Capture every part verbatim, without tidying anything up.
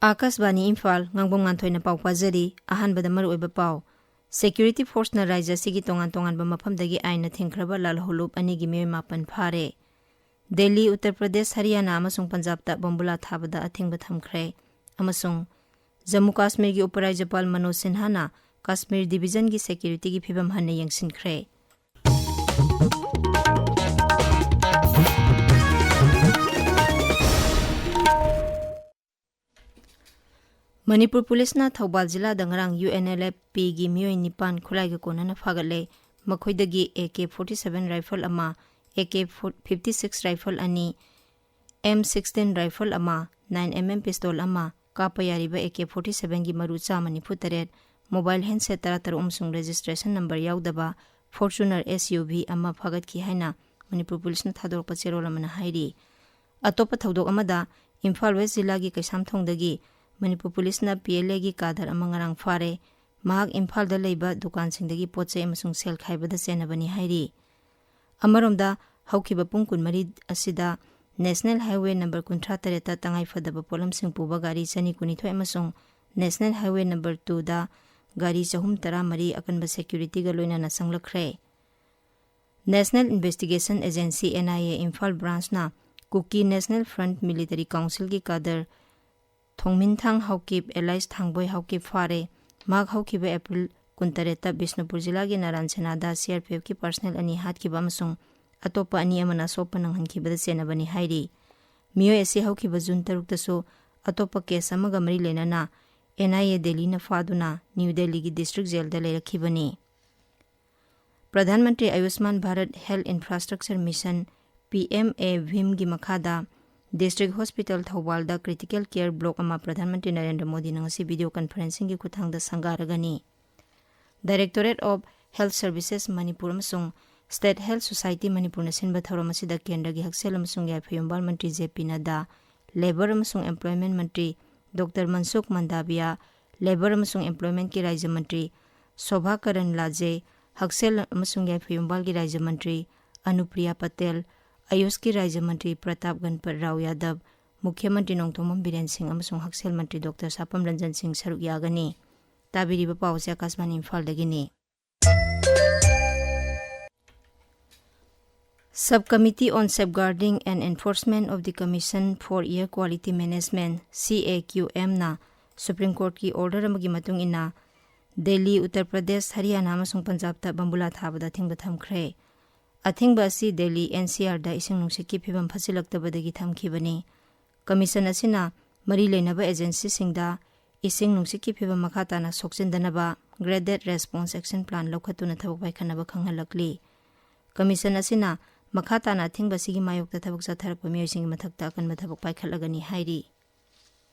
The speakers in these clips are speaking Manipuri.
ꯑꯥꯀꯥꯁꯕꯥꯅꯤ ꯏꯝꯐꯥꯜ, ꯉꯥꯡꯕꯝ ꯉꯥꯟꯊꯣꯏꯅ ꯄꯥꯎ ꯄꯥꯖꯔꯤ꯫ ꯑꯍꯥꯟꯕꯗ ꯃꯔꯨꯑꯣꯏꯕ ꯄꯥꯎ꯫ Security forceꯅ ꯔꯥꯖ꯭ꯌ ꯑꯁꯤꯒꯤ ꯇꯣꯉꯥꯟ ꯇꯣꯉꯥꯟꯕ ꯃꯐꯝꯗꯒꯤ ꯑꯥꯏꯟꯅ ꯊꯤꯡꯈ꯭ꯔꯕ ꯂꯥꯜꯍꯧꯂꯨꯞ ꯑꯅꯤꯒꯤ ꯃꯤꯑꯣꯏ ꯃꯥꯄꯟ ꯐꯥꯔꯦ꯫ ꯗꯦꯜꯂꯤ, ꯎꯠꯇꯔ ꯄ꯭ꯔꯗꯦꯁ, ꯍꯔꯤꯌꯥꯅꯥ ꯑꯃꯁꯨꯡ ꯄꯟꯖꯥꯕꯇ ꯕꯣꯝꯕꯨꯂꯥ ꯊꯥꯕꯗ ꯑꯊꯤꯡꯕ ꯊꯝꯈ꯭ꯔꯦ꯫ ꯑꯃꯁꯨꯡ ꯖꯝꯃꯨ ꯀꯥꯁꯃꯤꯔꯒꯤ ꯎꯄꯔꯥꯖ꯭ꯌꯄꯥꯜ ꯃꯅꯣꯖ ꯁꯤꯟꯍꯥꯅ ꯀꯥꯁꯃꯤꯔ ꯗꯤꯚꯤꯖꯟꯒꯤ securityꯒꯤ ꯐꯤꯕꯝ ꯍꯟꯅ ꯌꯦꯡꯁꯤꯟꯈ꯭ꯔꯦ꯫ ꯃꯅꯤꯄꯨꯔ ꯄꯨꯂꯤꯁꯅ ꯊꯧꯕꯥꯜ ꯖꯤꯂꯥꯗ ꯉꯔꯥꯡ UNLFPꯒꯤ ꯃꯤꯑꯣꯏ ꯅꯤꯄꯥꯟ ꯈꯨꯠꯂꯥꯏꯒ ꯀꯣꯟꯅꯅ ꯐꯥꯒꯠꯂꯦ꯫ ꯃꯈꯣꯏꯗꯒꯤ AK forty seven rifle ꯑꯃ, AK fifty six rifle ꯑꯅꯤ, M sixteen rifle ꯑꯃ, nine MM pistol ꯑꯃ, ꯀꯥꯞꯄ ꯌꯥꯔꯤꯕ AK forty sevenꯒꯤ ꯃꯔꯨ ꯆꯥꯝꯃ ꯅꯤꯐꯨ ꯇꯔꯦꯠ, mobile handset ꯇꯔꯥ ꯇꯔꯨꯛ ꯑꯃꯁꯨꯡ registration number ꯌꯥꯎꯗꯕ Fortuner SUV ꯑꯃ ꯐꯥꯒꯠꯈꯤ ꯍꯥꯏꯅ ꯃꯅꯤꯄꯨꯔ ꯄꯨꯂꯤꯁꯅ ꯊꯥꯗꯣꯔꯛꯄ ꯆꯦꯔꯣꯜ ꯑꯃꯅ ꯍꯥꯏꯔꯤ꯫ ꯑꯇꯣꯞꯄ ꯊꯧꯗꯣꯛ ꯑꯃꯗ, ꯏꯝꯐꯥꯜ ꯋꯦꯁ ꯖꯤꯂꯥꯒꯤ ꯀꯩꯁꯥꯝꯊꯣꯡꯗꯒꯤ ꯃꯅꯤꯄꯨꯔ ꯄꯨꯂꯤꯁꯅ PLAꯒꯤ ꯀꯥꯗꯔ ꯑꯃ ꯉꯔꯥꯡ ꯐꯥꯔꯦ꯫ ꯃꯍꯥꯛ ꯏꯝꯐꯥꯜꯗ ꯂꯩꯕ ꯗꯨꯀꯥꯟꯁꯤꯡꯗꯒꯤ ꯄꯣꯠ ꯆꯩ ꯑꯃꯁꯨꯡ ꯁꯦꯜ ꯈꯥꯏꯕꯗ ꯆꯦꯟꯅꯕꯅꯤ ꯍꯥꯏꯔꯤ꯫ ꯑꯃꯔꯣꯝꯗ, ꯍꯧꯈꯤꯕ ꯄꯨꯡ ꯀꯨꯟꯃꯔꯤ ꯑꯁꯤꯗ National Highway number ꯀꯨꯟꯊ꯭ꯔꯥ ꯇꯔꯦꯠꯇ ꯇꯉꯥꯏ ꯐꯗꯕ ꯄꯣꯠꯂꯝꯁꯤꯡ ꯄꯨꯕ ꯒꯥꯔꯤ ꯆꯅꯤ ꯀꯨꯟꯅꯤꯊꯣꯏ ꯑꯃꯁꯨꯡ National Highway number twoꯗ ꯒꯥꯔꯤ ꯆꯍꯨꯝ ꯇꯔꯥ ꯃꯔꯤ ꯑꯀꯟꯕ securityꯒ ꯂꯣꯏꯅꯅ ꯆꯪꯂꯛꯈ꯭ꯔꯦ꯫ National Investigation Agency, NIA, Imphal branchꯅ Kuki National Front Military Councilꯒꯤ ꯀꯥꯗꯔ ꯊꯣꯡꯃꯤꯟꯊꯥꯡ Haokip alias ꯊꯥꯡꯕꯣꯏ Haokip ꯐꯥꯔꯦ꯫ ꯃꯍꯥꯛ ꯍꯧꯈꯤꯕ ꯑꯦꯄ꯭ꯔꯤꯜ ꯀꯨꯟꯇꯔꯦꯠꯇ ꯕꯤꯁꯅꯨꯄꯨꯔ ꯖꯤꯂꯥꯒꯤ ꯅꯥꯔꯥꯟ ꯁꯦꯅꯥꯗ CRPFꯀꯤ personnel ꯑꯅꯤ ꯍꯥꯠꯈꯤꯕ ꯑꯃꯁꯨꯡ ꯑꯇꯣꯞꯄ ꯑꯅꯤ ꯑꯃꯅ ꯑꯁꯣꯛꯄ ꯅꯪꯍꯟꯈꯤꯕꯗ ꯆꯦꯟꯅꯕꯅꯤ ꯍꯥꯏꯔꯤ꯫ ꯃꯤꯑꯣꯏ ꯑꯁꯤ ꯍꯧꯈꯤꯕ ꯖꯨꯟ ꯇꯔꯨꯛꯇꯁꯨ ꯑꯇꯣꯞꯄ case ꯑꯃꯒ ꯃꯔꯤ ꯂꯩꯅꯅ NIA ꯗꯦꯜꯂꯤꯅ ꯐꯥꯗꯨꯅ ꯅ꯭ꯌꯨ ꯗꯦꯜꯂꯤꯒꯤ district jailꯗ ꯂꯩꯔꯛꯈꯤꯕꯅꯤ꯫ ꯄ꯭ꯔꯙꯥꯟ ꯃꯟꯇ꯭ꯔꯤ ꯑꯌꯨꯁꯃꯥꯟ ꯚꯥꯔꯠ Health Infrastructure Mission, PMAVIMꯒꯤ ꯃꯈꯥꯗ district hospital ꯊꯧꯕꯥꯜꯗ critical care block ꯑꯃ ꯄ꯭ꯔꯙꯥꯟ ꯃꯟꯇ꯭ꯔꯤ ꯅꯔꯦꯟꯗ꯭ꯔ ꯃꯣꯗꯤꯅ ꯉꯁꯤ video conferencingꯒꯤ ꯈꯨꯠꯊꯥꯡꯗ ꯁꯪꯒꯥꯔꯒꯅꯤ꯫ Directorate of Health Services Manipur ꯑꯃꯁꯨꯡ State Health Society ꯃꯅꯤꯄꯨꯔꯅ ꯁꯤꯟꯕ ꯊꯧꯔꯝ ꯑꯁꯤꯗ ꯀꯦꯟꯗ꯭ꯔꯒꯤ ꯍꯛꯁꯦꯜ ꯑꯃꯁꯨꯡ ꯌꯥꯏꯐ ꯌꯨꯝꯕꯥꯜ ꯃꯟꯇ꯭ꯔꯤ J P Nadda, Labour ꯑꯃꯁꯨꯡ Employment ꯃꯟꯇ꯭ꯔꯤ Doctor Mansukh Mandaviya, Labour ꯑꯃꯁꯨꯡ Employmentꯀꯤ ꯔꯥꯖ꯭ꯌ ꯃꯟꯇ꯭ꯔꯤ ꯁꯣꯚꯥ ꯀꯔꯟ ꯂꯥꯖꯦ, ꯍꯛꯁꯦꯜ ꯑꯃꯁꯨꯡ ꯌꯥꯏꯐ ꯌꯨꯝꯕꯥꯜꯒꯤ ꯔꯥꯖ꯭ꯌ ꯃꯟꯇ꯭ꯔꯤ ꯑꯅꯨꯄ꯭ꯔꯤꯌꯥ ꯄꯇꯦꯜ, ꯑꯌꯨꯁꯀꯤ ꯔꯥꯖ꯭ꯌ ꯃꯟꯇ꯭ꯔꯤ ꯄ꯭ꯔꯇꯥꯞ ꯒꯟꯄꯠ ꯔꯥꯎ ꯌꯥꯗꯕ, ꯃꯨꯈ꯭ꯌ ꯃꯟꯇ꯭ꯔꯤ ꯅꯣꯡꯊꯣꯝꯕꯝ ꯕꯤꯔꯦꯟ ꯁꯤꯡ ꯑꯃꯁꯨꯡ ꯍꯛꯁꯦꯜ ꯃꯟꯇ꯭ꯔꯤ ꯗꯣꯛꯇꯔ ꯁꯥꯄꯝ ꯔꯟꯖꯟ ꯁꯤꯡ ꯁꯔꯨꯛ ꯌꯥꯒꯅꯤ꯫ ꯇꯥꯕꯤꯔꯤꯕ ꯄꯥꯎ ꯑꯁꯤ ꯑꯀꯥꯁꯕꯥꯅꯤ ꯏꯝꯐꯥꯜꯗꯒꯤꯅꯤ꯫ Sub Committee on Safeguarding and Enforcement of the Commission for Air Quality Management, C A Q M, ꯅ Supreme Court ꯀꯤ order ꯑꯃꯒꯤ ꯃꯇꯨꯡ ꯏꯟꯅ ꯗꯦꯜꯂꯤ, ꯎꯠꯇꯔ ꯄ꯭ꯔꯗꯦꯁ, ꯍꯔꯤꯌꯥꯅꯥ ꯑꯃꯁꯨꯡ ꯄꯟꯖꯥꯕꯇ ꯕꯝꯕꯨꯂꯥ ꯊꯥꯕꯗ ꯑꯊꯤꯡꯕ ꯊꯝꯈ꯭ꯔꯦ꯫ ꯑꯊꯤꯡꯕ ꯑꯁꯤ ꯗꯦꯜꯂꯤ N C R ꯗ ꯏꯁꯤꯡ ꯅꯨꯡꯁꯤꯠꯀꯤ ꯐꯤꯕꯝ ꯐꯠꯁꯤꯜꯂꯛꯇꯕꯗꯒꯤ ꯊꯝꯈꯤꯕꯅꯤ꯫ Commission ꯑꯁꯤꯅ ꯃꯔꯤ ꯂꯩꯅꯕ agency ꯁꯤꯡꯗ ꯏꯁꯤꯡ ꯅꯨꯡꯁꯤꯠꯀꯤ ꯐꯤꯕꯝ ꯃꯈꯥ ꯇꯥꯅ ꯁꯣꯛꯆꯤꯟꯗꯅꯕ Graded Response Action Plan ꯂꯧꯈꯠꯇꯨꯅ ꯊꯕꯛ ꯄꯥꯏꯈꯠꯅꯕ ꯈꯪꯍꯜꯂꯛꯂꯤ꯫ Commission ꯑꯁꯤꯅ ꯃꯈꯥ ꯇꯥꯅ ꯑꯊꯤꯡꯕ ꯑꯁꯤꯒꯤ ꯃꯥꯌꯣꯛꯇ ꯊꯕꯛ ꯆꯠꯊꯔꯛꯄ ꯃꯤꯑꯣꯏꯁꯤꯡꯒꯤ ꯃꯊꯛꯇ ꯑꯀꯟꯕ ꯊꯕꯛ ꯄꯥꯏꯈꯠꯂꯒꯅꯤ ꯍꯥꯏꯔꯤ꯫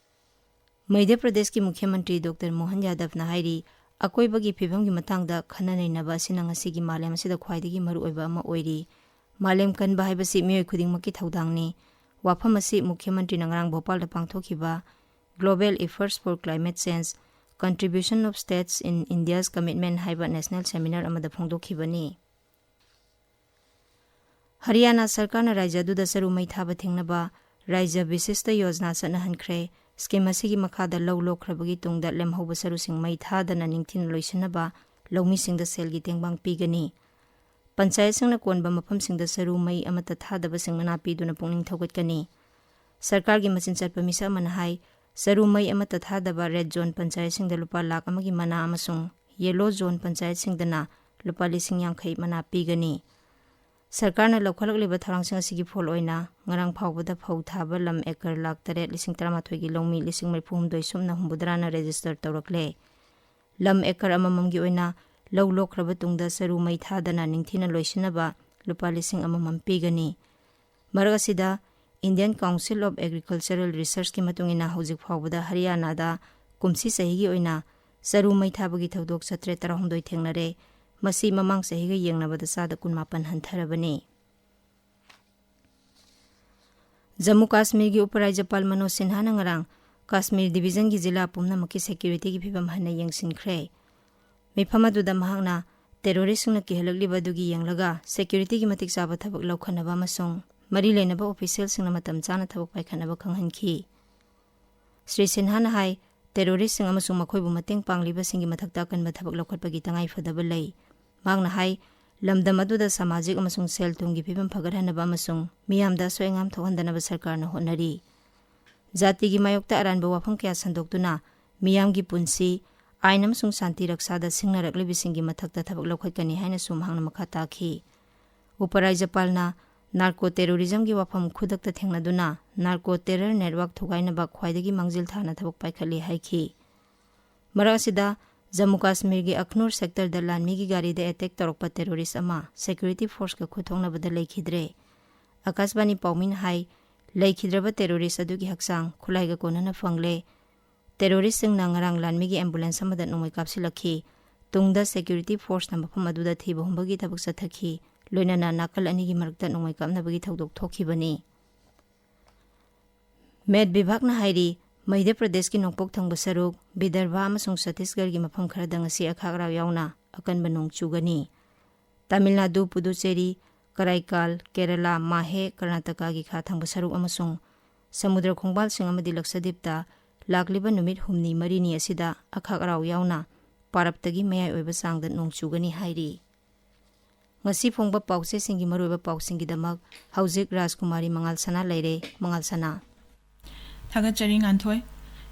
ꯃꯙ꯭ꯌ ꯄ꯭ꯔꯗꯦꯁꯀꯤ ꯃꯨꯈ꯭ꯌ ꯃꯟꯇ꯭ꯔꯤ ꯗꯣꯛꯇꯔ ꯃꯣꯍꯟ ꯌꯥꯗꯕꯅ ꯍꯥꯏꯔꯤ, ꯑꯀꯣꯏꯕꯒꯤ ꯐꯤꯕꯝꯒꯤ ꯃꯇꯥꯡꯗ ꯈꯟꯅ ꯅꯩꯅꯕ ꯑꯁꯤꯅ ꯉꯁꯤꯒꯤ ꯃꯥꯂꯦꯝ ꯑꯁꯤꯗ ꯈ꯭ꯋꯥꯏꯗꯒꯤ ꯃꯔꯨꯑꯣꯏꯕ ꯑꯃ ꯑꯣꯏꯔꯤ꯫ ꯃꯥꯂꯦꯝ ꯀꯟꯕ ꯍꯥꯏꯕꯁꯤ ꯃꯤꯑꯣꯏ ꯈꯨꯗꯤꯡꯃꯛꯀꯤ ꯊꯧꯗꯥꯡꯅꯤ꯫ ꯋꯥꯐꯝ ꯑꯁꯤ ꯃꯨꯈ꯭ꯌ ꯃꯟꯇ꯭ꯔꯤꯅ ꯉꯔꯥꯡ ꯚꯣꯄꯥꯜꯗ ꯄꯥꯡꯊꯣꯛꯈꯤꯕ Global Efforts for Climate Change, Contribution of States in India's Commitment ꯍꯥꯏꯕ national seminar ꯑꯃꯗ ꯐꯣꯡꯗꯣꯛꯈꯤꯕꯅꯤ꯫ ꯍꯔꯤꯌꯥꯅꯥ ꯁꯔꯀꯥꯔꯅ ꯔꯥꯖ꯭ꯌ ꯑꯗꯨꯗ ꯆꯔꯨ ꯃꯩ ꯊꯥꯕ ꯊꯤꯡꯅꯕ ꯔꯥꯖ꯭ꯌ ꯕꯤꯁꯤꯁꯇ ꯌꯣꯖꯅꯥ ꯆꯠꯅꯍꯟꯈ꯭ꯔꯦ꯫ Scheme ꯑꯁꯤꯒꯤ ꯃꯈꯥꯗ ꯂꯧ ꯂꯣꯛꯈ꯭ꯔꯕꯒꯤ ꯇꯨꯡꯗ ꯂꯦꯝꯍꯧꯕ ꯆꯔꯨꯁꯤꯡ ꯃꯩ ꯊꯥꯗꯅ ꯅꯤꯡꯊꯤꯅ ꯂꯣꯏꯁꯤꯟꯅꯕ ꯂꯧꯃꯤꯁꯤꯡꯗ ꯁꯦꯜꯒꯤ ꯇꯦꯡꯕꯥꯡ ꯄꯤꯒꯅꯤ꯫ ꯄꯟꯆꯥꯌꯠꯁꯤꯡꯅ ꯀꯣꯟꯕ ꯃꯐꯝꯁꯤꯡꯗ ꯆꯔꯨ ꯃꯩ ꯑꯃꯠꯇ ꯊꯥꯗꯕꯁꯤꯡ ꯃꯅꯥ ꯄꯤꯗꯨꯅ ꯄꯨꯛꯅꯤꯡ ꯊꯧꯒꯠꯀꯅꯤ꯫ ꯁꯔꯀꯥꯔꯒꯤ ꯃꯆꯤꯟ ꯆꯠꯄ ꯃꯤꯁꯛ ꯑꯃꯅ ꯍꯥꯏ, ꯆꯔꯨ ꯃꯩ ꯑꯃꯠꯇ ꯊꯥꯗꯕ red zone ꯄꯟꯆꯥꯌꯠꯁꯤꯡꯗ ꯂꯨꯄꯥ ꯂꯥꯈ ꯑꯃꯒꯤ ꯃꯅꯥ ꯑꯃꯁꯨꯡ yellow zone ꯄꯟꯆꯥꯌꯠꯁꯤꯡꯗꯅ ꯂꯨꯄꯥ ꯂꯤꯁꯤꯡ ꯌꯥꯡꯈꯩ ꯃꯅꯥ ꯄꯤꯒꯅꯤ꯫ ꯁꯔꯀꯥꯔꯅ ꯂꯧꯈꯠꯂꯛꯂꯤꯕ ꯊꯧꯔꯥꯡꯁꯤꯡ ꯑꯁꯤꯒꯤ ꯐꯣꯜ ꯑꯣꯏꯅ ꯉꯔꯥꯡ ꯐꯥꯎꯕꯗ ꯐꯧ ꯊꯥꯕ ꯂꯝ acre ꯂꯥꯈ ꯇꯔꯦꯠ ꯂꯤꯁꯤꯡ ꯇꯔꯥꯃꯥꯊꯣꯏꯒꯤ ꯂꯧꯃꯤ ꯂꯤꯁꯤꯡ ꯃꯔꯤꯐꯨ ꯍꯨꯝꯗꯣꯏ ꯁꯨꯞꯅ ꯍꯨꯝꯐꯨꯇꯔꯥꯅ register ꯇꯧꯔꯛꯂꯦ꯫ ꯂꯝ acre ꯑꯃꯃꯝꯒꯤ ꯑꯣꯏꯅ ꯂꯧ ꯂꯣꯛꯈ꯭ꯔꯕ ꯇꯨꯡꯗ ꯆꯔꯨ ꯃꯩ ꯊꯥꯗꯅ ꯅꯤꯡꯊꯤꯅ ꯂꯣꯏꯁꯤꯟꯅꯕ ꯂꯨꯄꯥ ꯂꯤꯁꯤꯡ ꯑꯃꯃꯝ ꯄꯤꯒꯅꯤ꯫ ꯃꯔꯛ ꯑꯁꯤꯗ, Indian Council of Agricultural Researchꯀꯤ ꯃꯇꯨꯡ ꯏꯟꯅ, ꯍꯧꯖꯤꯛ ꯐꯥꯎꯕꯗ ꯍꯔꯤꯌꯥꯅꯥꯗ ꯀꯨꯝꯁꯤ ꯆꯍꯤꯒꯤ ꯑꯣꯏꯅ ꯆꯔꯨ ꯃꯩ ꯊꯥꯕꯒꯤ ꯊꯧꯗꯣꯛ ꯆꯥꯇ꯭ꯔꯦꯠ ꯇꯔꯥꯍꯨꯝꯗꯣꯏ ꯊꯦꯡꯅꯔꯦ꯫ ꯃꯁꯤ ꯃꯃꯥꯡ ꯆꯍꯤꯒ ꯌꯦꯡꯅꯕꯗ ꯆꯥꯗ ꯀꯨꯟꯃꯥꯄꯟ ꯍꯟꯊꯔꯕꯅꯤ꯫ ꯖꯝꯃꯨ ꯀꯥꯁꯃꯤꯔꯒꯤ ꯎꯄꯔꯥꯖ꯭ꯌꯄꯥꯜ ꯃꯅꯣꯖ ꯁꯤꯟꯍꯥꯅ ꯉꯔꯥꯡ ꯀꯥꯁꯃꯤꯔ divisionꯒꯤ ꯖꯤꯂꯥ ꯄꯨꯝꯅꯃꯛꯀꯤ securityꯒꯤ ꯐꯤꯕꯝ ꯍꯟꯅ ꯌꯦꯡꯁꯤꯟꯈ꯭ꯔꯦ꯫ ꯃꯤꯐꯝ ꯑꯗꯨꯗ ꯃꯍꯥꯛꯅ terroristꯁꯤꯡꯅ ꯀꯤꯍꯜꯂꯛꯂꯤꯕ ꯑꯗꯨꯒꯤ ꯌꯦꯡꯂꯒ securityꯒꯤ ꯃꯇꯤꯛ ꯆꯥꯕ ꯊꯕꯛ ꯂꯧꯈꯠꯅꯕ ꯑꯃꯁꯨꯡ ꯃꯔꯤ ꯂꯩꯅꯕ ꯑꯣꯐꯤꯁꯤꯌꯦꯜꯁꯤꯡꯅ ꯃꯇꯝ ꯆꯥꯅ ꯊꯕꯛ ꯄꯥꯏꯈꯠꯅꯕ ꯈꯪꯍꯟꯈꯤ꯫ ꯁ꯭ꯔꯤ ꯁꯤꯟꯍꯥꯅ ꯍꯥꯏ, ꯇꯦꯔꯣꯔꯤꯁꯁꯤꯡ ꯑꯃꯁꯨꯡ ꯃꯈꯣꯏꯕꯨ ꯃꯇꯦꯡ ꯄꯥꯡꯂꯤꯕꯁꯤꯡꯒꯤ ꯃꯊꯛꯇ ꯑꯀꯟꯕ ꯊꯕꯛ ꯂꯧꯈꯠꯄꯒꯤ ꯇꯉꯥꯏꯐꯗꯕ ꯂꯩ꯫ ꯃꯍꯥꯛꯅ ꯍꯥꯏ, ꯂꯝꯗꯝ ꯑꯗꯨꯗ ꯁꯃꯥꯖꯤꯛ ꯑꯃꯁꯨꯡ ꯁꯦꯜ ꯊꯨꯝꯒꯤ ꯐꯤꯕꯝ ꯐꯒꯠꯍꯟꯅꯕ ꯑꯃꯁꯨꯡ ꯃꯤꯌꯥꯝꯗ ꯑꯁꯣꯏ ꯑꯉꯥꯝ ꯊꯣꯛꯍꯟꯗꯅꯕ ꯁꯔꯀꯥꯔꯅ ꯍꯣꯠꯅꯔꯤ꯫ ꯖꯥꯇꯤꯒꯤ ꯃꯥꯌꯣꯛꯇ ꯑꯔꯥꯟꯕ ꯋꯥꯐꯝ ꯀꯌꯥ ꯁꯟꯗꯣꯛꯇꯨꯅ ꯃꯤꯌꯥꯝꯒꯤ ꯄꯨꯟꯁꯤ, ꯑꯥꯏꯟ ꯑꯃꯁꯨꯡ ꯁꯥꯟꯇꯤ ꯔꯛꯁꯥꯗ ꯁꯤꯡꯅꯔꯛꯂꯤꯕꯁꯤꯡꯒꯤ ꯃꯊꯛꯇ ꯊꯕꯛ ꯂꯧꯈꯠꯀꯅꯤ ꯍꯥꯏꯅꯁꯨ ꯃꯍꯥꯛꯅ ꯃꯈꯥ ꯇꯥꯈꯤ꯫ ꯎꯄꯔꯥꯏꯖꯄꯥꯜꯅ ꯅꯥꯔꯀꯣ ꯇꯦꯔꯣꯔꯤꯖꯝꯒꯤ ꯋꯥꯐꯝ ꯈꯨꯗꯛꯇ ꯊꯦꯡꯅꯗꯨꯅ ꯅꯥꯔꯀꯣ ꯇꯦꯔꯔ ꯅꯦꯠꯋꯥꯔꯛ ꯊꯨꯒꯥꯏꯅꯕ ꯈ꯭ꯋꯥꯏꯗꯒꯤ ꯃꯥꯡꯖꯤꯜ ꯊꯥꯅ ꯊꯕꯛ ꯄꯥꯏꯈꯠꯂꯤ ꯍꯥꯏꯈꯤ꯫ ꯃꯔꯛ ꯑꯁꯤꯗ, ꯖꯝꯃꯨ ꯀꯥꯁꯃꯤꯔꯒꯤ ꯑꯈꯅꯨꯔ ꯁꯦꯛꯇꯔꯗ ꯂꯥꯟꯃꯤꯒꯤ ꯒꯥꯔꯤꯗ ꯑꯦꯇꯦꯛ ꯇꯧꯔꯛꯄ ꯇꯦꯔꯣꯔꯤꯁ ꯑꯃ ꯁꯦꯀ꯭ꯌꯨꯔꯤꯇꯤ ꯐꯣꯔꯁꯀ ꯈꯨꯠ ꯊꯣꯛꯅꯕꯗ ꯂꯩꯈꯤꯗ꯭ꯔꯦ꯫ ꯑꯀꯥꯁꯕꯥꯅꯤ ꯄꯥꯎꯃꯤꯅ ꯍꯥꯏ, ꯂꯩꯈꯤꯗ꯭ꯔꯕ ꯇꯦꯔꯣꯔꯤꯁ ꯑꯗꯨꯒꯤ ꯍꯛꯆꯥꯡ ꯈꯨꯠꯂꯥꯏꯒ ꯀꯣꯟꯅꯅ ꯐꯪꯂꯦ꯫ ꯇꯦꯔꯣꯔꯤꯁꯁꯤꯡꯅ ꯉꯔꯥꯡ ꯂꯥꯟꯃꯤꯒꯤ ꯑꯦꯝꯕꯨꯂꯦꯟꯁ ꯑꯃꯗ ꯅꯣꯡꯃꯩ ꯀꯥꯞꯁꯤꯜꯂꯛꯈꯤ꯫ ꯇꯨꯡꯗ ꯁꯦꯀ꯭ꯌꯨꯔꯤꯇꯤ ꯐꯣꯔꯁꯅ ꯃꯐꯝ ꯑꯗꯨꯗ ꯊꯤꯕ ꯍꯨꯝꯕꯒꯤ ꯊꯕꯛ ꯆꯠꯊꯈꯤ꯫ ꯂꯣꯏꯅꯅ ꯅꯥꯀꯜ ꯑꯅꯤꯒꯤ ꯃꯔꯛꯇ ꯅꯣꯡꯃꯩ ꯀꯥꯞꯅꯕꯒꯤ ꯊꯧꯗꯣꯛ ꯊꯣꯛꯈꯤꯕꯅꯤ꯫ ꯃꯦꯠ ꯕꯤꯚꯥꯒꯅ ꯍꯥꯏꯔꯤ, ꯃꯙ꯭ꯌ ꯄ꯭ꯔꯗꯦꯁꯀꯤ ꯅꯣꯡꯄꯣꯛ ꯊꯪꯕ ꯁꯔꯨꯛ, ꯕꯤꯗꯔꯚꯥ ꯑꯃꯁꯨꯡ ꯁꯠꯇꯤꯁꯒꯔꯒꯤ ꯃꯐꯝ ꯈꯔꯗ ꯉꯁꯤ ꯑꯈꯥꯛ ꯑꯔꯥꯎ ꯌꯥꯎꯅ ꯑꯀꯟꯕ ꯅꯣꯡ ꯆꯨꯒꯅꯤ꯫ ꯇꯥꯃꯤꯜ ꯅꯥꯗꯨ, ꯄꯨꯗꯨꯆꯦꯔꯤ, ꯀꯔꯥꯏꯀꯥꯜ, ꯀꯦꯔꯂꯥ, ꯃꯥꯍꯦ, ꯀꯔꯅꯥꯇꯀꯥꯒꯤ ꯈꯥ ꯊꯪꯕ ꯁꯔꯨꯛ ꯑꯃꯁꯨꯡ ꯁꯃꯨꯗ꯭ꯔ ꯈꯣꯡꯕꯥꯜꯁꯤꯡ ꯑꯃꯗꯤ ꯂꯛꯁꯗꯤꯞꯇ ꯂꯥꯛꯂꯤꯕ ꯅꯨꯃꯤꯠ ꯍꯨꯝꯅꯤ ꯃꯔꯤꯅꯤ ꯑꯁꯤꯗ ꯑꯈꯥꯛ ꯑꯔꯥꯎ ꯌꯥꯎꯅ ꯄꯥꯔꯞꯇꯒꯤ ꯃꯌꯥꯏ ꯑꯣꯏꯕ ꯆꯥꯡꯗ ꯅꯣꯡ ꯆꯨꯒꯅꯤ ꯍꯥꯏꯔꯤ꯫ ꯉꯁꯤ ꯐꯣꯡꯕ ꯄꯥꯎꯆꯦꯁꯤꯡꯒꯤ ꯃꯔꯨꯑꯣꯏꯕ ꯄꯥꯎꯁꯤꯡꯒꯤꯗꯃꯛ ꯍꯧꯖꯤꯛ ꯔꯥꯖꯀꯨꯃꯥꯔꯤ ꯃꯉꯥꯜ ꯁꯅꯥ ꯂꯩꯔꯦ꯫ ꯃꯉꯥꯜ ꯁꯅꯥ꯫ ꯊꯥꯒꯠꯆꯔꯤ, ꯉꯥꯟꯊꯣꯏ꯫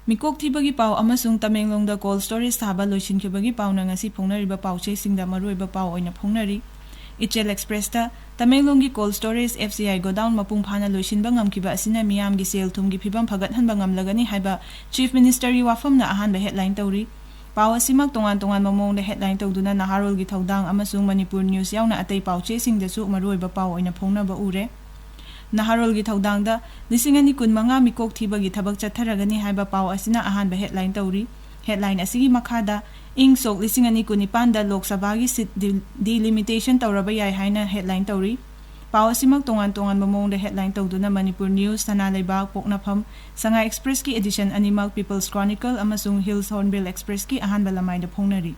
ꯃꯤꯀꯣꯛ ꯊꯤꯕꯒꯤ ꯄꯥꯎ ꯑꯃꯁꯨꯡ ꯇꯃꯦꯡꯂꯣꯡꯗ ꯀꯣꯜ ꯁ꯭ꯇꯣꯔꯦꯖ ꯁꯥꯕ ꯂꯣꯏꯁꯤꯟꯈꯤꯕꯒꯤ ꯄꯥꯎꯅ ꯉꯁꯤ ꯐꯣꯡꯅꯔꯤꯕ ꯄꯥꯎꯆꯦꯁꯤꯡꯗ ꯃꯔꯨꯑꯣꯏꯕ ꯄꯥꯎ ꯑꯣꯏꯅ ꯐꯣꯡꯅꯔꯤ꯫ ꯏꯆꯦꯜ ꯑꯦꯛꯁꯄ꯭ꯔꯦꯁꯇ, ꯇꯃꯦꯡꯂꯣꯡꯒꯤ call storage, F C I godown ꯃꯄꯨꯡ ꯐꯥꯅ ꯂꯣꯏꯁꯤꯟꯕ ꯉꯝꯈꯤꯕ ꯑꯁꯤꯅ ꯃꯤꯌꯥꯝꯒꯤ ꯁꯦꯜ ꯊꯨꯝꯒꯤ ꯐꯤꯕꯝ ꯐꯒꯠꯍꯟꯕ ꯉꯝꯂꯒꯅꯤ ꯍꯥꯏꯕ ꯆꯤꯐ ꯃꯤꯅꯤꯁꯇꯔꯒꯤ ꯋꯥꯐꯝꯅ ꯑꯍꯥꯟꯕ ꯍꯦꯗꯂꯥꯏꯟ ꯇꯧꯔꯤ꯫ ꯄꯥꯎ ꯑꯁꯤꯃꯛ ꯇꯣꯉꯥꯟ ꯇꯣꯉꯥꯟꯕ ꯃꯑꯣꯡꯗ ꯍꯦꯗꯂꯥꯏꯟ ꯇꯧꯗꯨꯅ ꯅꯍꯥꯔꯣꯜꯒꯤ ꯊꯧꯗꯥꯡ ꯑꯃꯁꯨꯡ ꯃꯅꯤꯄꯨꯔ ꯅ꯭ꯌꯨꯁ ꯌꯥꯎꯅ ꯑꯇꯩ ꯄꯥꯎꯆꯦꯁꯤꯡꯗꯁꯨ ꯃꯔꯨꯑꯣꯏꯕ ꯄꯥꯎ ꯑꯣꯏꯅ ꯐꯣꯡꯅꯕ ꯎꯔꯦ꯫ ꯅꯍꯥꯔꯣꯜꯒꯤ ꯊꯧꯗꯥꯡꯗ ꯂꯤꯁꯤꯡ ꯑꯅꯤ ꯀꯨꯟꯃꯉꯥ ꯃꯤꯀꯣꯛ ꯊꯤꯕꯒꯤ ꯊꯕꯛ ꯆꯠꯊꯔꯒꯅꯤ ꯍꯥꯏꯕ ꯄꯥꯎ ꯑꯁꯤꯅ ꯑꯍꯥꯟꯕ ꯍꯦꯗꯂꯥꯏꯟ ꯇꯧꯔꯤ꯫ ꯍꯦꯗꯂꯥꯏꯟ ꯑꯁꯤꯒꯤ ꯃꯈꯥꯗ, ꯏꯪ ꯁꯣꯛ ꯂꯤꯁꯤꯡ ꯑꯅꯤ ꯀꯨꯟꯅꯤꯄꯥꯟꯗ ꯂꯣꯛ ꯁꯚꯥꯒꯤ ꯁꯤꯠ ꯗꯤ-, ꯗꯤꯂꯤꯃꯤꯇꯦꯁꯟ ꯇꯧꯔꯕ ꯌꯥꯏ ꯍꯥꯏꯅ ꯍꯦꯗꯂꯥꯏꯟ ꯇꯧꯔꯤ꯫ ꯄꯥꯎ ꯑꯁꯤꯃꯛ ꯇꯣꯉꯥꯟ ꯇꯣꯉꯥꯟꯕ ꯃꯑꯣꯡꯗ ꯍꯦꯗꯂꯥꯏꯟ ꯇꯧꯗꯨꯅ ꯃꯅꯤꯄꯨꯔ ꯅ꯭ꯌꯨꯁ, ꯁꯅꯥ ꯂꯩꯕꯥꯛ, ꯄꯣꯛꯅꯐꯝ, ꯁꯉꯥꯏ ꯑꯦꯛꯁꯄ꯭ꯔꯦꯁꯀꯤ ꯑꯦꯗꯤꯁꯟ ꯑꯅꯤꯃꯛ, ꯄꯤꯄꯜꯁ ꯀ꯭ꯔꯣꯅꯤꯀꯜ ꯑꯃꯁꯨꯡ ꯍꯤꯜꯁ ꯍꯣꯔꯟꯕꯤꯜ ꯑꯦꯛꯁꯄ꯭ꯔꯦꯁꯀꯤ ꯑꯍꯥꯟꯕ ꯂꯃꯥꯏꯗ ꯐꯣꯡꯅꯔꯤ꯫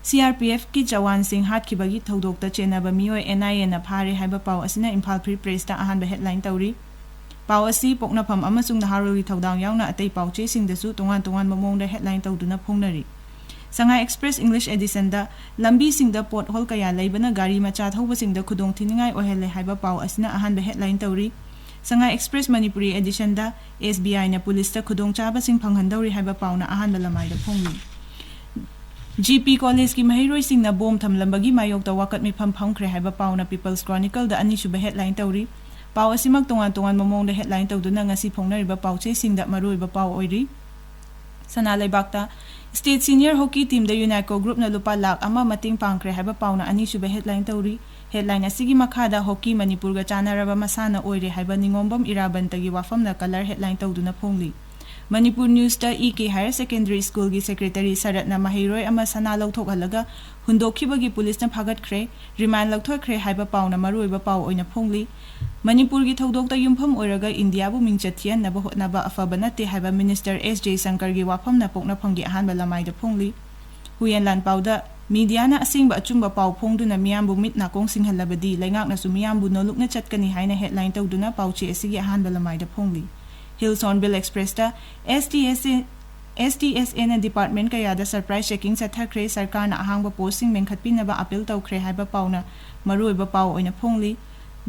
ꯁꯤ ꯑꯥꯔ ꯄꯤ ꯑꯦꯐꯀꯤ ꯖꯋꯥꯟꯁꯤꯡ ꯍꯥꯠꯈꯤꯕꯒꯤ ꯊꯧꯗꯣꯛꯇ ꯆꯦꯟꯅꯕ ꯃꯤꯑꯣꯏ ꯑꯦꯟ ꯑꯥꯏ ꯑꯦꯅ ꯐꯥꯔꯦ ꯍꯥꯏꯕ ꯄꯥꯎ ꯑꯁꯤꯅ ꯏꯝꯐꯥꯜ ꯐ꯭ꯔꯤ ꯄ꯭ꯔꯦꯁꯇ ꯑꯍꯥꯟꯕ ꯍꯦꯗꯂꯥꯏꯟ ꯇꯧꯔꯤ꯫ ꯄꯥꯎ ꯑꯁꯤ ꯄꯣꯛꯅꯐꯝ ꯑꯃꯁꯨꯡ ꯅꯍꯥꯔꯣꯜꯒꯤ ꯊꯧꯗꯥꯡ ꯌꯥꯎꯅ ꯑꯇꯩ ꯄꯥꯎ ꯆꯦꯁꯤꯡꯗꯁꯨ ꯇꯣꯉꯥꯟ ꯇꯣꯉꯥꯟꯕ ꯃꯑꯣꯡꯗ ꯍꯦꯗꯂꯥꯏꯟ ꯇꯧꯗꯨꯅ ꯐꯣꯡꯅꯔꯤ꯫ ꯁꯉꯥꯏ ꯑꯦꯛꯁꯄ꯭ꯔꯦꯁ ꯏꯪꯂꯤꯁ ꯑꯦꯗꯤꯁꯟꯗ ꯂꯝꯕꯤꯁꯤꯡꯗ ꯄꯣꯠ ꯍꯣꯜ ꯀꯌꯥ ꯂꯩꯕꯅ ꯒꯥꯔꯤ ꯃꯆꯥ ꯊꯧꯕꯁꯤꯡꯗ ꯈꯨꯗꯣꯡꯊꯤꯅꯤꯡꯉꯥꯏ ꯑꯣꯏꯍꯜꯂꯦ ꯍꯥꯏꯕ ꯄꯥꯎ ꯑꯁꯤꯅ ꯑꯍꯥꯟꯕ ꯍꯦꯗꯂꯥꯏꯟ ꯇꯧꯔꯤ꯫ ꯁꯉꯥꯏ ꯑꯦꯛꯁꯄ꯭ꯔꯦꯁ ꯃꯅꯤꯄꯨꯔꯤ ꯑꯦꯗꯤꯁꯟꯗ ꯑꯦꯁ ꯕꯤ ꯑꯥꯏꯅ ꯄꯨꯂꯤꯁꯇ ꯈꯨꯗꯣꯡꯆꯥꯕꯁꯤꯡ ꯐꯪꯍꯟꯗꯧꯔꯤ ꯍꯥꯏꯕ ꯄꯥꯎꯅ ꯑꯍꯥꯟꯕ ꯂꯃꯥꯏꯗ ꯐꯣꯡꯂꯤ꯫ ꯖꯤ ꯄꯤ ꯀꯣꯂꯦꯖꯀꯤ ꯃꯍꯩꯔꯣꯏꯁꯤꯡꯅ ꯕꯣꯝ ꯊꯝꯂꯝꯕꯒꯤ ꯃꯥꯌꯣꯛꯇ ꯋꯥꯀꯠ ꯃꯤꯐꯝ ꯐꯝꯈ꯭ꯔꯦ ꯍꯥꯏꯕ ꯄꯥꯎꯅ ꯄꯤꯄꯜꯁ ꯀ꯭ꯔꯣꯅꯤꯀꯜꯗ ꯑꯅꯤꯁꯨꯕ ꯍꯦꯗꯂꯥꯏꯟ ꯇꯧꯔꯤ꯫ ꯄꯥꯎ ꯑꯁꯤꯃꯛ ꯇꯣꯉꯥꯟ ꯇꯣꯉꯥꯟꯕ ꯃꯑꯣꯡꯗ ꯍꯦꯗꯂꯥꯏꯟ ꯇꯧꯗꯨꯅ ꯉꯁꯤ ꯐꯣꯡꯅꯔꯤꯕ ꯄꯥꯎꯆꯦꯁꯤꯡꯗ ꯃꯔꯨꯑꯣꯏꯕ ꯄꯥꯎ ꯑꯣꯏꯔꯤ꯫ ꯁꯅꯥ ꯂꯩꯕꯥꯛꯇ ꯁ꯭ꯇꯦꯠ ꯁꯤꯅꯤꯌꯔ ꯍꯣꯀꯤ ꯇꯤꯝꯗ ꯌꯨꯅꯥꯏꯀꯣ ꯒ꯭ꯔꯨꯞꯅ ꯂꯨꯄꯥ ꯂꯥꯈ ꯑꯃ ꯃꯇꯦꯡ ꯄꯥꯡꯈ꯭ꯔꯦ ꯍꯥꯏꯕ ꯄꯥꯎꯅ ꯑꯅꯤꯁꯨꯕ ꯍꯦꯗꯂꯥꯏꯟ ꯇꯧꯔꯤ꯫ ꯍꯦꯗꯂꯥꯏꯟ ꯑꯁꯤꯒꯤ ꯃꯈꯥꯗ ꯍꯣꯀꯤ ꯃꯅꯤꯄꯨꯔꯒ ꯆꯥꯟꯅꯔꯕ ꯃꯁꯥꯟꯅ ꯑꯣꯏꯔꯦ ꯍꯥꯏꯕ ꯅꯤꯉꯣꯝꯕꯝ ꯏꯔꯥꯕꯟꯇꯒꯤ ꯋꯥꯐꯝꯅ ꯀꯂꯔ ꯍꯦꯗꯂꯥꯏꯟ ꯇꯧꯗꯨꯅ ꯐꯣꯡꯂꯤ꯫ ꯃꯅꯤꯄꯨꯔ ꯅ꯭ꯌꯨꯁꯇ ꯏ ꯀꯦ ꯍꯥꯌꯔ ꯁꯦꯀꯦꯟꯗꯔꯤ ꯁ꯭ꯀꯨꯜꯒꯤ ꯁꯦꯀ꯭ꯔꯦꯇꯔꯤ ꯁꯔꯠꯅ ꯃꯍꯩꯔꯣꯏ ꯑꯃ ꯁꯅꯥ ꯂꯧꯊꯣꯛꯍꯜꯂꯒ ꯍꯨꯟꯗꯣꯛꯈꯤꯕꯒꯤ ꯄꯨꯂꯤꯁꯅ ꯐꯥꯒꯠꯈ꯭ꯔꯦ, ꯔꯤꯃꯥꯟ ꯂꯧꯊꯣꯛꯈ꯭ꯔꯦ ꯍꯥꯏꯕ ꯄꯥꯎꯅ ꯃꯔꯨꯑꯣꯏꯕ ꯄꯥꯎ ꯑꯣꯏꯅ ꯐꯣꯡꯂꯤ꯫ ꯃꯅꯤꯄꯨꯔꯒꯤ ꯊꯧꯗꯣꯛꯇ ꯌꯨꯝꯐꯝ ꯑꯣꯏꯔꯒ ꯏꯟꯗꯤꯌꯥꯕꯨ ꯃꯤꯡꯆꯠ ꯊꯤꯍꯟꯅꯕ ꯍꯣꯠꯅꯕ ꯑꯐꯕ ꯅꯠꯇꯦ ꯍꯥꯏꯕ ꯃꯤꯅꯤꯁꯇꯔ ꯑꯦꯁ ꯖꯌꯁꯪꯀꯔꯒꯤ ꯋꯥꯐꯝꯅ ꯄꯣꯛꯅꯐꯝꯒꯤ ꯑꯍꯥꯟꯕ ꯂꯃꯥꯏꯗ ꯐꯣꯡꯂꯤ꯫ ꯍꯨꯏꯌꯦꯟ ꯂꯥꯟꯄꯥꯎꯗ ꯃꯤꯗꯤꯌꯥꯅ ꯑꯁꯦꯡꯕ ꯑꯆꯨꯝꯕ ꯄꯥꯎ ꯐꯣꯡꯗꯨꯅ ꯃꯤꯌꯥꯝꯕꯨ ꯃꯤꯠ ꯅꯥꯀꯣꯡ ꯁꯤꯡꯍꯜꯂꯕꯗꯤ ꯂꯩꯉꯥꯛꯅꯁꯨ ꯃꯤꯌꯥꯝꯕꯨ ꯅꯣꯂꯨꯛꯅ ꯆꯠꯀꯅꯤ ꯍꯥꯏꯅ ꯍꯦꯗꯂꯥꯏꯟ ꯇꯧꯗꯨꯅ ꯄꯥꯎꯆꯦ ꯑꯁꯤꯒꯤ ꯑꯍꯥꯟꯕ ꯂꯃꯥꯏꯗ ꯐꯣꯡꯂꯤ꯫ ꯍꯤꯜꯁ ꯍꯣꯔꯟꯕꯤꯜ ꯑꯦꯛꯁꯄ꯭ꯔꯦꯁꯇ ꯑꯦꯁ ꯇꯤ ꯑꯦꯁ ꯑꯦ, ꯑꯦꯁ ꯇꯤ ꯑꯦꯁ ꯑꯦꯅ ꯗꯤꯄꯥꯔꯠꯃꯦꯟ ꯀꯌꯥꯗ ꯁꯔꯄ꯭ꯔꯥꯏꯖ ꯆꯦꯀꯤꯡ ꯆꯠꯊꯈ꯭ꯔꯦ, ꯁꯔꯀꯥꯔꯅ ꯑꯍꯥꯡꯕ ꯄꯣꯁꯁꯤꯡ ꯃꯦꯟꯈꯠꯄꯤꯅꯕ ꯑꯥꯄꯤꯜ ꯇꯧꯈ꯭ꯔꯦ ꯍꯥꯏꯕ ꯄꯥꯎꯅ ꯃꯔꯨꯑꯣꯏꯕ ꯄꯥꯎ ꯑꯣꯏꯅ ꯐꯣꯡꯂꯤ꯫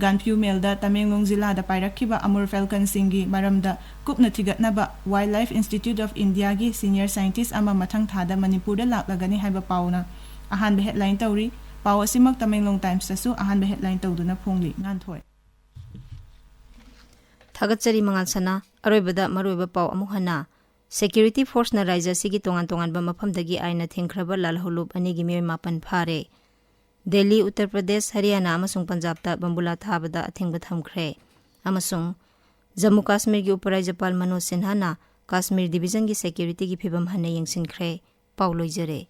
ꯒꯥꯟꯐ꯭ꯌꯨ ꯃꯦꯜꯗ ꯇꯃꯦꯡꯂꯣꯡ ꯖꯤꯂꯥꯗ ꯄꯥꯏꯔꯛꯈꯤꯕ ꯑꯃꯨꯔ ꯐꯦꯜꯀꯟꯁꯤꯡꯒꯤ ꯃꯔꯝꯗ ꯀꯨꯞꯅ ꯊꯤꯒꯠꯅꯕ Wildlife Institute of Indiaꯒꯤ ꯁꯤꯅꯤꯌꯔ ꯁꯥꯏꯟꯇꯤꯁ ꯑꯃ ꯃꯊꯪ ꯊꯥꯗ ꯃꯅꯤꯄꯨꯔꯗ ꯂꯥꯛꯂꯒꯅꯤ ꯍꯥꯏꯕ ꯄꯥꯎꯅ ꯑꯍꯥꯟꯕ ꯍꯦꯗꯂꯥꯏꯟ ꯇꯧꯔꯤ꯫ ꯄꯥꯎ ꯑꯁꯤꯃꯛ ꯇꯃꯦꯡꯂꯣꯡ ꯇꯥꯏꯝꯁꯇꯁꯨ ꯑꯍꯥꯟꯕ ꯍꯦꯗꯂꯥꯏꯟ ꯇꯧꯗꯨꯅ ꯐꯣꯡꯂꯤ꯫ ꯉꯥꯟꯊꯣꯏ꯫ ꯊꯥꯒꯠꯆꯔꯤ ꯃꯉꯥꯜ ꯁꯅꯥ꯫ ꯑꯔꯣꯏꯕꯗ ꯃꯔꯨꯑꯣꯏꯕ ꯄꯥꯎ ꯑꯃꯨꯛ ꯍꯟꯅ꯫ ꯁꯦꯀ꯭ꯌꯨꯔꯤꯇꯤ ꯐꯣꯔꯁꯅ ꯔꯥꯏꯖ꯭ꯌ ꯑꯁꯤꯒꯤ ꯇꯣꯉꯥꯟ ꯇꯣꯉꯥꯟꯕ ꯃꯐꯝꯗꯒꯤ ꯑꯥꯏꯟꯅ ꯊꯤꯡꯈ꯭ꯔꯕ ꯂꯥꯜꯍꯧꯂꯨꯞ ꯑꯅꯤꯒꯤ ꯃꯤꯑꯣꯏ ꯃꯥꯄꯟ ꯐꯥꯔꯦ꯫ ꯗꯦꯜꯂꯤ, ꯎꯠꯇꯔ ꯄ꯭ꯔꯗꯦꯁ, ꯍꯔꯤꯌꯥꯅꯥ ꯑꯃꯁꯨꯡ ꯄꯟꯖꯥꯕꯇ ꯕꯝꯕꯨꯂꯥ ꯊꯥꯕꯗ ꯑꯊꯤꯡꯕ ꯊꯝꯈ꯭ꯔꯦ꯫ ꯑꯃꯁꯨꯡ ꯖꯝꯃꯨ ꯀꯥꯁꯃꯤꯔꯒꯤ ꯎꯄꯔꯥꯖ꯭ꯌꯄꯥꯜ ꯃꯅꯣꯖ ꯁꯤꯟꯍꯥꯅ ꯀꯥꯁꯃꯤꯔ ꯗꯤꯕꯤꯖꯟꯒꯤ ꯁꯦꯀ꯭ꯌꯨꯔꯤꯇꯤꯒꯤ ꯐꯤꯕꯝ ꯍꯟꯅ ꯌꯦꯡꯁꯤꯟꯈ꯭ꯔꯦ꯫ ꯄꯥꯎ ꯂꯣꯏꯖꯔꯦ꯫